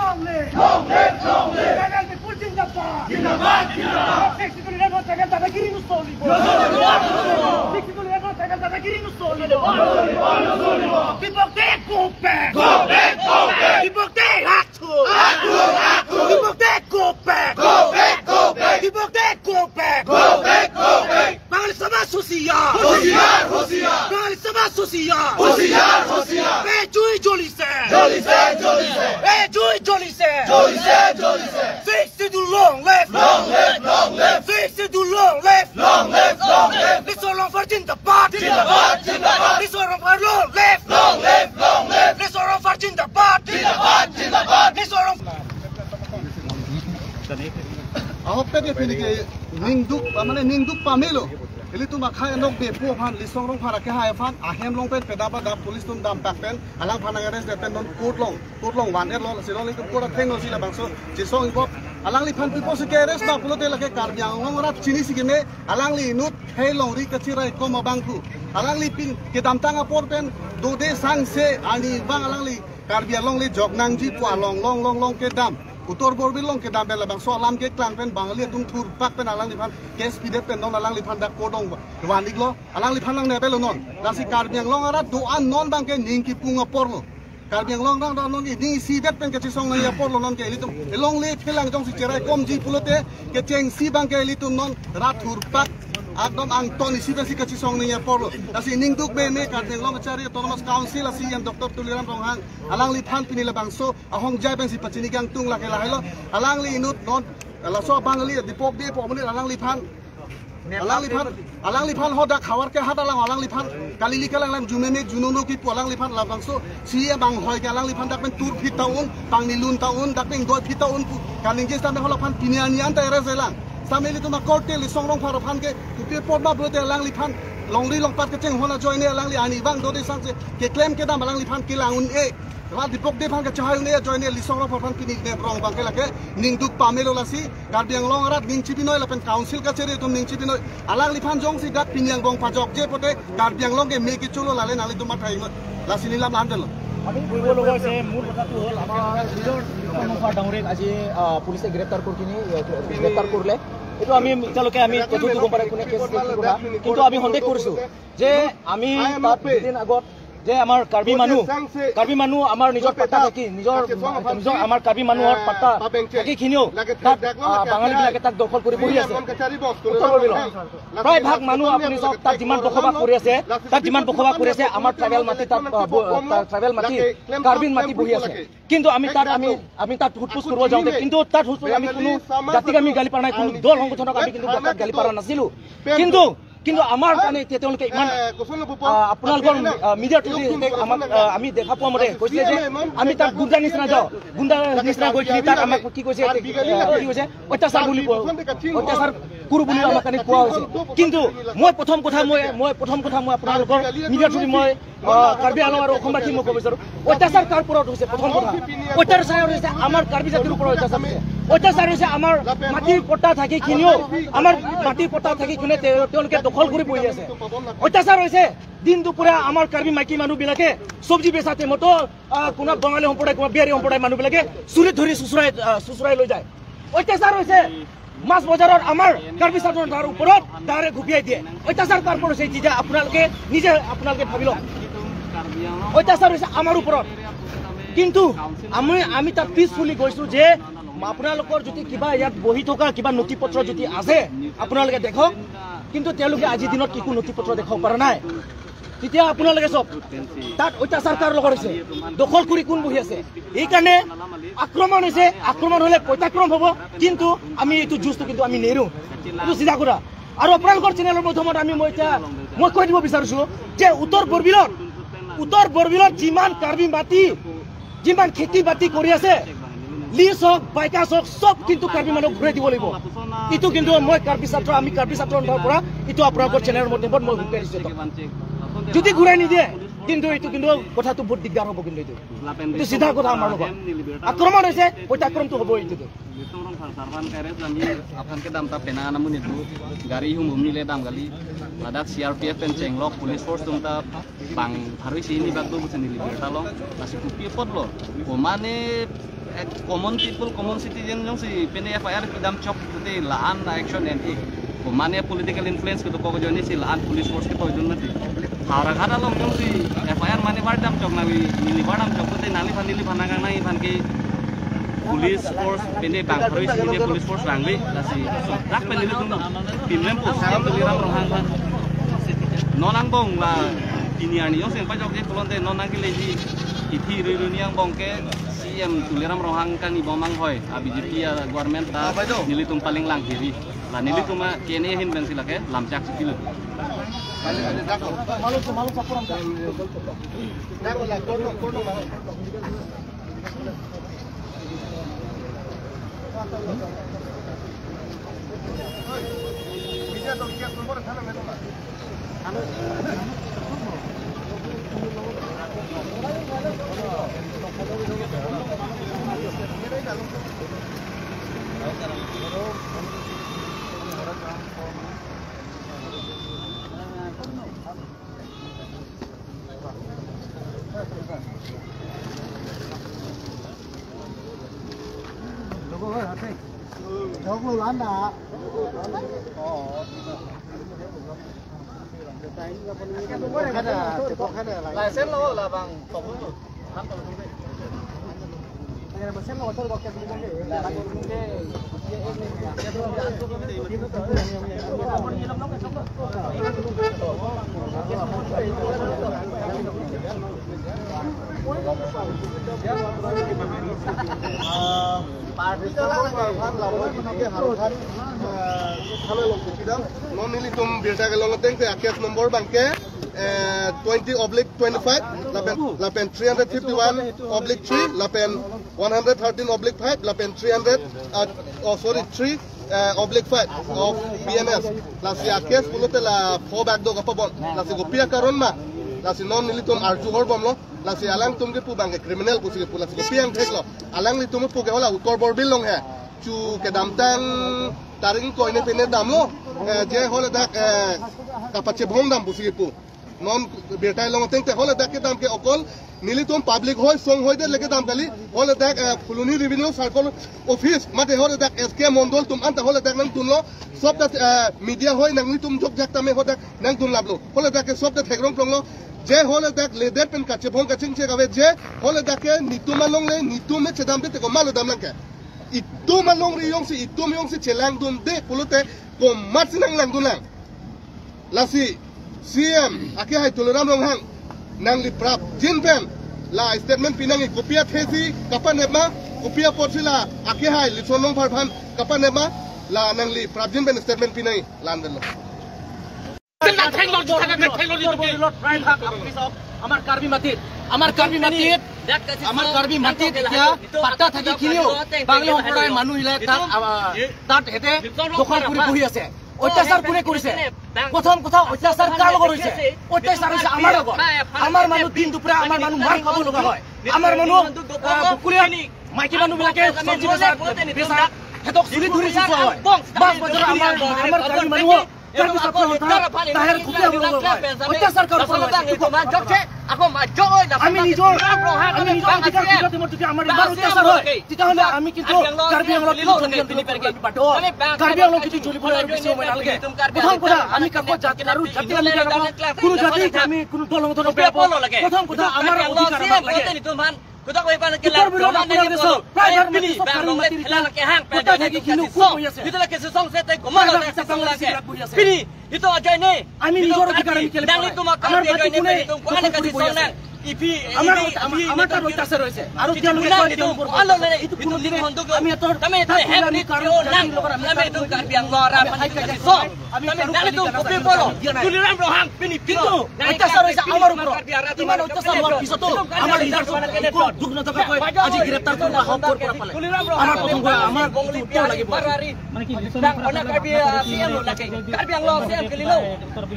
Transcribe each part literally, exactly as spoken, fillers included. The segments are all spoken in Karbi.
Long live! Long live! Long live! Tribal people zindabad! Zindabad! Zindabad! Sixth Schedule eleven tribal dadagiri nusolibo! Nusolibo! Sixth Schedule eleven tribal dadagiri nusolibo! Nusolibo! Nusolibo! People, they go back! Go back! Go back! People, they have to! Have to! Have to! People, they go back! Go back! Go back! People, they go back! Go back! Go back! Bangali Samaj husiar! Husiar! Husiar! Bangali Samaj husiar! Husiar! Husiar! Ei jui jolise! Jolise! Jolise! Ei jui jolise! Jolise! Jolise! Sixth Schedule long live! Long live! Long live! Sixth Schedule long live! Long live! Long live! Mister Rongphar zindabad! Zindabad! Zindabad! Mister Rongphar long live! Long live! Long live! Mister Rongphar zindabad! Zindabad! Zindabad! Mister Rongphar Ahok pet ke pini ke ningduk, mane ningduk pamelo. Ilitum akhai anokbe pu aphan, Lisong Rongphar akehai aphan, ahem along pen pedap adap police atum dampak pen, alangphan nang-arrest det pen non court along, court along van-etlo, lasi longle itum court athenglo si labangso chesong-ikbom. Alangliphan pi apotsi ke-arrest ma pulote lake Karbi Anglong arat chinisi keme, alangli inut hei longri kachiraikom abangphu. Alangliphan kedamtang apor pen dode sangse arnivang alangli Karbi Anglong le jok nangji pu along long long long kedam. Uttor Borbil along kedam pen labangso alam keklang pen Bangali atum thurpak pen alangliphan case pidet pen non alangliphan dak court along van-iklo, alangliphan nangne avelo non. Lasi Karbi Anglong arat do-an non abangke ning kipung aporlo. Karbi Anglong arat do-an non ke ning isidet pen kachesong nangji aporlo non ke ilitum. Elongle phelang jongsi cheraikomji pulote kechengsi abangke ilitum non rat thurpak ekdom angton isi pensi kachesong nangji aporlo. Lasi ningduk meme Karbi Anglong Kachari Autonomous Council a-C E M Doctor Tuliram Ronghang alangliphan pini labangso ahongjai pensi pachini kangtung lake lahailo. Alangli inut non laso Bangali Dipok Dipok monit alangliphan, alangliphan, alangliphan hadak Howraghat alang alangliphan kali li kalang lang jume me juno no kipu alangliphan labangso C E M anghoi ke alangliphan dak pen tur phit ta un, pangnilun ta un, dak pen doi phit ta un pu kaningje sitame halaphan pini arni anta arrest-etlang. Sitame ilitum akorte Lisong Rongphar aphan ke kopi apot ma pulote alangliphan longri longpat kechenghon ajoine alangli arnivang dode sangse keklem kedam alangliphan kelang un-e. Rat Dipok Dipok aphan kachehai un-e ajoine Lisong Rongphar aphan pini ne rong abangke lake ningduk pamelo. Lasi Karbi Anglong arat ning chibinoi lapen council kachari atum ning chibinoi. Alangliphan jongsi dak pini angbong pajokje pote Karbi Anglong ke me kecholo lale nanglitum mathai ma. Lasi neli lam lamdelo. আমি কৰিব লগা হৈছে, মূল কথাটো হ'ল আমাৰ নিজৰ ডাঙৰীয়াক আজি, আহ, পুলিচে গ্ৰেপ্তাৰ কৰি কিনি, আহ, গ্ৰেপ্তাৰ কৰিলে। এইটো আমি এতিয়ালৈকে আমি তদন্ত গম পোৱা নাই কোনে কেছ কি কথা, কিন্তু আমি সন্দেহ কৰিছো যে আমি তাত দুদিন আগত যে আমাৰ কাৰ্বি মানুহ, কাৰ্বি মানুহ আমাৰ নিজৰ পাত্তা থাকি, নিজৰ, নিজৰ আমাৰ কাৰ্বি মানুহৰ পাত্তা থাকিখিনিও তাত, আহ, বাঙালীবিলাকে তাক দখল কৰি বহি আছে। উত্তৰ কৰ্বি লং। প্ৰায় ভাগ মানুহ আপুনি চাওক, তাত যিমান বসবাস কৰি আছে, তাত যিমান বসবাস কৰি আছে, আমাৰ ট্ৰাইবেল মাটি তাত, আহ, ব-, আহ, ট্ৰাইবেল মাটি, কাৰ্বিৰ মাটি বহি আছে। কিন্তু আমি তাত, আমি, আমি তাত সোধ-পোছ কৰিব যাওঁতে, কিন্তু তাত সোধ-পোছ আমি কোনো জাতিক আমি গালি পৰা নাই, কোনো দল সংগঠনক আমি কিন্তু তাত গালি পৰা নাছিলো। কিন্তু, কিন্তু আমাৰ কাৰণে এতিয়া তেওঁলোকে ইমান, আহ, আপোনালোকৰ, আহ, মিডিয়াৰ থ্ৰুদি এতিয়া আমাক, আহ, আমি দেখা পোৱা মতে কৈছিলে যে আমি তাত গুণ্ডা নিচিনা যাওঁ, গুণ্ডা নিচিনা গৈ কিনি তাত আমাক কি কৈছে, আহ, কি কৈছে, অত্যাচাৰ বুলি কয়, অত্যাচাৰ কৰো বুলি আমাক কাৰণে কোৱা হৈছে। কিন্তু মই প্ৰথম কথা, মই, মই প্ৰথম কথা মই আপোনালোকৰ মিডিয়াৰ থ্ৰুদি মই, আহ, কাৰ্বি আংলং আৰু অসমবাসীক মই ক'ব বিচাৰো, অত্যাচাৰ কাৰ ওপৰত হৈছে? প্ৰথম কথা, অত্যাচাৰ হৈছে আমাৰ কাৰ্বি জাতিৰ ওপৰত অত্যাচাৰ হৈছে। অত্যাচাৰ হৈছে আমাৰ মাটিৰ পট্টা থাকিখিনিও, আমাৰ মাটিৰ পট্টা থাকিখিনিও তেওঁ-, তেওঁলোকে দখল কৰি বহি আছে। অত্যাচাৰ হৈছে দিন দুপৰীয়া আমাৰ কাৰ্বি মাইকী মানুহবিলাকে চব্জি বেচা টাইমতো, আহ, কোনোবা বঙালী সম্প্ৰদায়, কোনোবা বিহাৰী সম্প্ৰদায় মানুহবিলাকে চুৰিত ধৰি চুচৰাই, আহ, চুচৰাই লৈ যায়। অত্যাচাৰ হৈছে মাছ বজাৰত আমাৰ কাৰ্বি ছাত্ৰ সন্থাৰ ওপৰত ডাইৰেক্ট ঘুপিয়াই দিয়ে। অত্যাচাৰ কাৰ ওপৰত হৈছে, যেতিয়া আপোনালোকে নিজে আপোনালোকে ভাবি লওক। অত্যাচাৰ হৈছে আমাৰ ওপৰত। কিন্তু আমি, আমি তাত পিচফুলি গৈছো যে আপোনালোকৰ যদি কিবা ইয়াত বহি থকা কিবা নথি পত্ৰ যদি আছে, আপোনালোকে দেখক। কিন্তু তেওঁলোকে আজিৰ দিনত একো নথি পত্ৰ দেখাব পৰা নাই। তেতিয়া আপোনালোকে চাওক, তাত অত্যাচাৰ কাৰ লগত হৈছে, দখল কৰি কোন বহি আছে। এইকাৰণে আক্ৰমণ হৈছে, আক্ৰমণ হ'লে প্ৰত্যাক্ৰমণ হ'ব, কিন্তু আমি এইটো যুঁজটো কিন্তু আমি নেৰো। এইটো চিধা কথা। আৰু আপোনালোকৰ চেনেলৰ মাধ্যমত আমি, মই এতিয়া, মই কৈ দিব বিচাৰিছো যে উত্তৰ বৰবিলত, উত্তৰ বৰবিলত যিমান কাৰ্বি মাটি, যিমান খেতি বাতি কৰি আছে, লিজ হওক, বাইকাছ হওক, চব কিন্তু কাৰ্বি মানুহক ঘূৰাই দিব লাগিব। এইটো কিন্তু মই কাৰ্বি ছাত্ৰ, আমি কাৰ্বি ছাত্ৰ সন্থাৰ পৰা এইটো আপোনালোকৰ চেনেলৰ মাধ্যমত মই হুকুম দিছো। যদি ঘূৰাই নিদিয়ে, কিন্তু এইটো কিন্তু কথাটো বহুত দিগদাৰ হ'ব কিন্তু এইটো। এইটো চিধা কথা আমাৰ লগত। আক্ৰমণ হৈছে, প্ৰত্যাক্ৰমণটো হ'ব এইটো। Lisong Rongphar sir aphan ke-arrest damji aphan kedam ta penang amonit do gari humhum neli dam kali. Ladak C R P F pen chenglok police force atum ta bang pharo isi hini bak do pusi neli birta long. Lasi kopi apotlo, komane Common people, common citizen jongsi pine F I R kedam chok te la-an action en-e. Komat political influence kedokok ajoine si la-an police force ketoidun mati. Howraghat along jongsi F I R mane bar dam chok nangli, neli bar dam chok te nangliphan, neliphan nangkangnang iphan ke police force pine bang harui si pine police force bang le lasi dak pen nelitum pimlem po C M Tuliram Ronghang aphan. Non angbong la pini arni jongsi pajok je pulote non nangkeleji ithi rui rui ni angbong ke C M Tuliram Ronghang kangni bom anghoi a B J P a government ta nelitum paleng lang hiri. La nelitum a K N A ahin pensi lake lamchak si pilo. License lo labang. Non nelitum birta kelong ateng te a case number bangke eh, twenty oblique twenty-five, lapen, lapen three hundred fifty-one oblique three, lapen one hundred thirteen oblique five, lapen three hundred, uh, oh, sorry, three, uh, oblique five of B N S. Lasi a case pulote la pho bak do kapabon. Lasi kopi akaron ma. Lasi non nelitum arju horbomlo. Lasi alangtum kepu bangke criminal pusi kepu. Lasi kopi angthek lo. Alanglitum pu ke hala Uttar Borbil along he. Chu kedamtang tarik ingkoi ne pine damlo. Eh, je haladak, eh, kapachebhong dam pusi kepu. Non birta kelong ateng te haladak kedam ke okol nelitum public hoi song hoi det le kedam kali, haladak, eh, Phuloni Revenue Circle Office mate haladak S K Mondol atum anta haladak nangdunlo, sob ta, eh, media hoi nanglitum jokjak tame haladak nangdun laplo, haladak ke sob ta thekrong plonglo, je haladak ledet pen kachebhong kachingche kave je haladak ke netum along le netum me chedam det te komatlo damlang ke, itum alongri jongsi itum jongsi chelangdunde pulote komatsi nanglangdunlang. Lasi C M akehai Tuliram Ronghang nangli prapjin pen la statement pinangji, kopi athesi kapanep ma, kopi apotsi la akehai Lison Rongphar aphan kapanep ma, la nangli prapjin pen statement pinangji, la-an avelo. আমাৰ কাৰ্বি মাটিত, আমাৰ কাৰ্বি মাটিত, আমাৰ কাৰ্বি মাটিত এতিয়া পাট্টা থাকি কিনিও বাংলা সম্প্ৰদায়ৰ মানুহ আহিলে তাত, আ, তাত সিহঁতে দখল কৰি বহি আছে। অত্যাচাৰ কোনে কৰিছে? প্ৰথম কথা, অত্যাচাৰ কাৰ লগত হৈছে? অত্যাচাৰ হৈছে আমাৰ লগত। আমাৰ মানুহ দিন দুপৰীয়া আমাৰ মানুহ মাৰ খাব লগা হয়। আমাৰ মানুহ, আহ, বুকুৰীয়া মাইকী মানুহবিলাকে চব্জি বেচা, বেচা, সিহঁতক চুলি ধৰি চুচোৱা হয়। বাছ বজাৰত আমাৰ, আমাৰ কাৰ্বি মানুহ, কাৰ্বি ছাত্ৰ সন্থা, তাহেৰ খুটি হ'ব লগা হয়। অত্যাচাৰ কাৰ ওপৰত হৈছে? আমি নিজৰ, আমি নিজৰ অধিকাৰ খোজোঁতে আমাৰ ইমান অত্যাচাৰ হয়, তেতিয়াহ'লে আমি কিন্তু কাৰ্বি আংলং কিন্তু জ্বলি উঠিব, আমি বাধ্য হ'ম। কাৰ্বি আংলং কিন্তু জ্বলিবলৈ আৰু বেছি সময় নালাগে। প্ৰথম কথা, আমি কাকো জাতি আৰু জাতি আমি বেয়া নাপাওঁ, কোনো জাতিক আমি কোনো দল সংগঠনক বেয়া পাওঁ। প্ৰথম কথা, আমাৰ অধিকাৰ আমাক লাগে। উত্তৰ বিভাগত আপোনাৰ দেশৰ প্ৰায়ভাগ মাটি চব কাৰ্বি মাটিৰ এতিয়া পট্টা থাকি কিনিও খুব হৈ আছে। প্ৰায়ভাগ এতিয়া কাৰ্বি মাটি বিলাক বহি আছে। Ito ajoine. Ami nijor odhikar ami kele parai. Amar mati kune dukho kuri boi ase. Amar, amar, amar ta roi ta se roi se. Aru dia loge koi dia loge koi. Itu kuno dine ami ator tame ta hem ni karo jati loge ami ta koi. Karbi Anglong ra ami ai kaja so. Ami karo kali karo sa. Tuliram Ronghang pini pino. Kintu otyachar hoise amar upor. Iman otyachar hoar pisoto amar nijor dukh nothokaকৈ aji greptar koribo ahok kor pora pale. Amar prothom kotha amar itu uttor lagibo. Mane ki, Karbi Anglong C M ke lilo.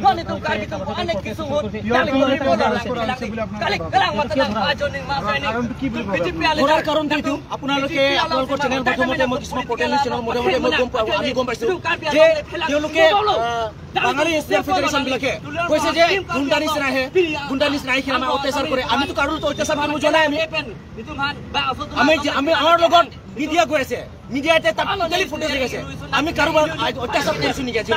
Non itum Karbi atum ko anek kisung hut. Dali ko lilo lang lang. Kali kalang mata nang ajo ning mas ini. B J P ale. Orar karon tu itum, আপোনালোকে আপোনালোকৰ চেনেল মাধ্যমতে মই কিছুমান portal news channel মাধ্যমতে মই গম পাওঁ, আমি গম পাইছোঁ যে তেওঁলোকে আহ, বাঙালি এছচিএছটি ফেডাৰেশ্যন বিলাকে কৈছে যে গুণ্ডা নিচিনাহে, গুণ্ডা নিচিনা আহি আমাক অত্যাচাৰ কৰে। আমিতো কাৰোতো অত্যাচাৰ কৰিব যোৱা নাই। আমি, আমি যে, আমি, আমাৰ লগত মিডিয়া গৈ আছে, মিডিয়াতে তাত টোটেলি ফুটেজ দেখাইছে। আমি কাৰোবাৰ অত্যাচাৰ কৰিছো নেকি আজি?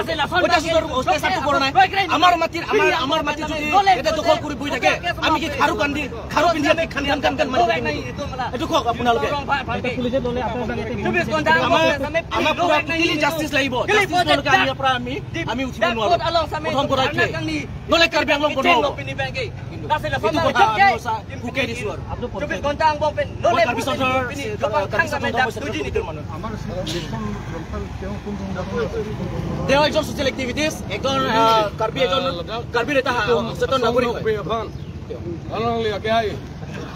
অত্যাচাৰ, অত্যাচাৰটো কৰা নাই। আমাৰ মাটিৰ, আমাৰ, আমাৰ মাটি যদি এটা দখল কৰি বহি থাকে, আমি কি খাৰু কান্দি, খাৰু পিন্ধি আমি খান খান খান খান মাৰি থাকিম নেকি? এইটো কওক আপোনালোকে। আমাৰ, আমাক পুৰা টোটেলি জাষ্টিছ লাগিব। জাষ্টিছ নোহোৱালৈকে আমি ইয়াৰ পৰা আমি, আমি উঠিব নোৱাৰো। প্ৰথম কথা এইটোৱে। নহ'লে কাৰ্বি আংলং বন্ধ হ'ব। এইটো কথা আমি সঁচা বুকে দিছো আৰু। মই কাৰ্বি চৰকাৰ, কাৰ্বি চৰকাৰ মই চেতন নাগৰিক মানুহ। তেওঁ এজন ছ'চিয়েল এক্টিভিষ্ট, এজন, আহ, কাৰ্বি এজন, কাৰ্বিৰ এটা সচেতন নাগৰিক হয়। Alangli ake hai.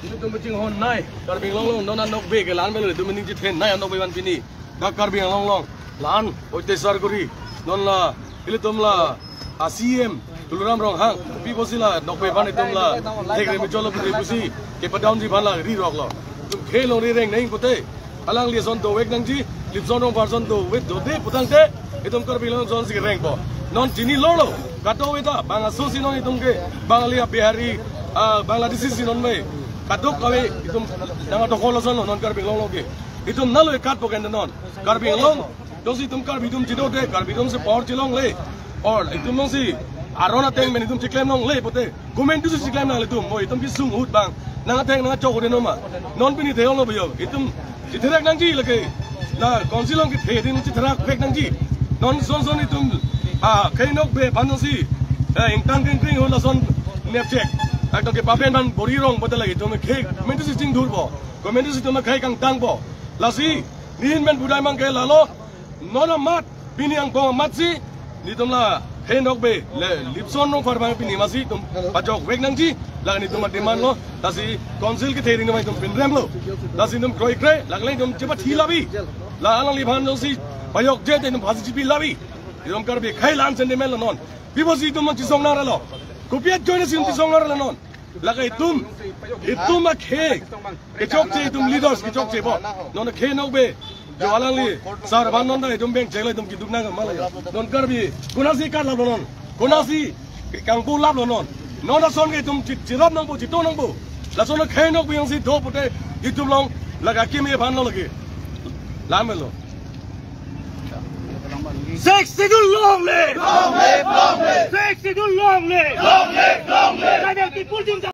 Ilitum bichinghon nai. Karbi Anglong along non anokbe ke lan melo, ilitum ningje thenei anokbe van pini. Dak Karbi Anglong along lan oitesar kori. Non la ilitum la a C M Tuliram Ronghang pi pusi la nokbe van itum la thek re micholo putri pusi kepadownji van la ri rok lo. Itum khei along ri reng neng pute. Alangli ason dovek nangji, Lipson Rongphar ason dovek dode putangte itum Karbi Anglong ason si rengpo. Non chini lolo, kadokave ta, bang aso si non itum ke, Bangali a Bihari, ah, Bangladeshi si non me. Kadokave itum nang adokol ason lo non Karbi Anglong along ke. Itum nalo ikat po kende non. Karbi Anglong, jongsi itum Karbi atum chidote, Karbi atum si power chilongle. Or itum jongsi aron ateng pen itum chiklem longle pute. Comment tu si chiklem nang ilitum, mo itum kesung ahut bang. Nang ateng nang achok ahut no ma. Non pini theyong lo bayo. Itum chitherak nangji lake. La council along kethe din chitherak vek nangji. Non son son itum, ah, khei nokbe aphan si, eh, ingtang kengkring ahut lason nepchek. Ak dok ke papen ban bori rong bote lagi itum khei. Comment tu si chingthurpo. Comment tu si itum khei kangtangpo. Lasi, nihin men budai mang ke lalo. Non amat, pini angbong amat si, nitum la khei nokbe, le, Lipson Rongphar bang pini masi itum pajok vek nangji, la nitum a demand lo, lasi council kethe ring itum pinrem lo, lasi itum kroikre, lagle itum chepathi labi, la alangliphan jongsi pajokje te itum phasi chipi labi, itum Karbi khei lan sentiment lo non, pi pusi itum chisong nang ra lo, kopi ajoine si itum chisong nang ra lo non. Lake itum, itum akhei kechokche, itum leaders kechokche po. Non khei nokbe, jo alangli sar aphan non ta itum bengchek la itum keduk nang ma la. Non Karbi, konatsi karlap lo non, konatsi kangpu lap lo non. Non ason ke itum chi-, chirap nangpo, chito nangpo. Lason khei nokbe jongsi do pute itum along lake akimi aphan lo lake. Lam lo. Sixth Schedule long live! Long live, long live! Sixth Schedule long live! Long live, long live! Tribal People Jumjam